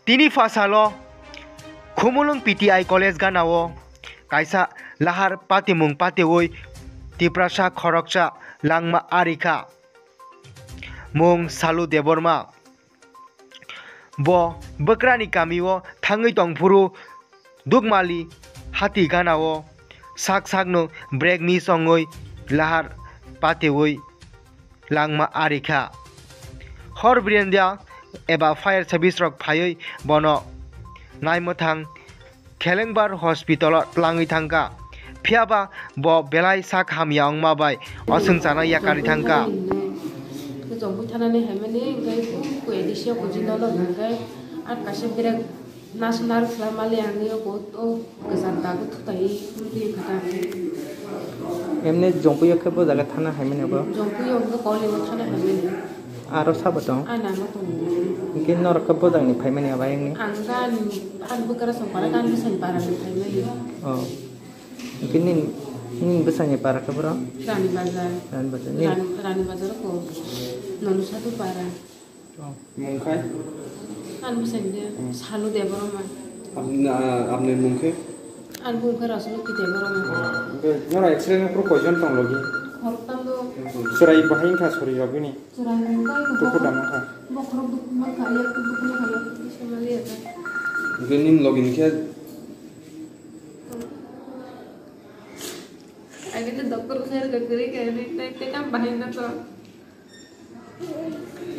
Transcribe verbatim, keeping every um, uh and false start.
Tini phasalo Khumulwng P T I College ganao kaisa lahar patimung patiwi Tiprasa khoroksa langma arikha, mung Salu Debbarma. Bo bwkrani kamio thangwi tongphuru Dukmali hati ganao sak sakno brake miss wngwi lahar patiwi langma arikha. Hor birenda eba fire service rok phaiwi bono naimwthang Khelengbar hospital o twlangwi thangkha. Phiyaba bo belai sak hamya wngma bai oswngchana yakarwi thangkha. Jongpui thanani haimani hwnkhe A D C o kuji nono hwnkhe, ah, kaisa berek nasu narwk khlai mali ang o kwcham dago thutai twi kha ta. Emni Jongpui o khe bo jaga thana haimani abo? Jongpui o hwnkhe Kolimo thana haimani. Aro sabo tong? Ah, nangma tongo. Hwnkhe norok khe bojangni phaimani abo ayangni? Ang da ani, ani bwkrasong para, ani bwsani parani phaimani. Oh. Hwnkhe nini, nini bwsani para khe boro? Rani Bazar. Rani Bazar. Nini Rani, Rani Bazar ko Nonu Sadu para. Oh. Mung khai? Ani bwsani de, hmm, Salu Debbarma. Apni, ah, apni mung khe? Ani mung khe Rasuna Ki Debbarma. Hwnkhe noro accident o phuru koijon tong logi? Khoroktham do. Chwrai bahai wngkha sori rok bini? Chwrai wngkha, tuku bo dama kha. Bokhorok duk mankha, yak duk mankha, yak duk se mali ata. Hwnkhe nini logi ni khe? Agini doctor khe rwgwi kwrwi khe, nini tei, tei kam bahai na to.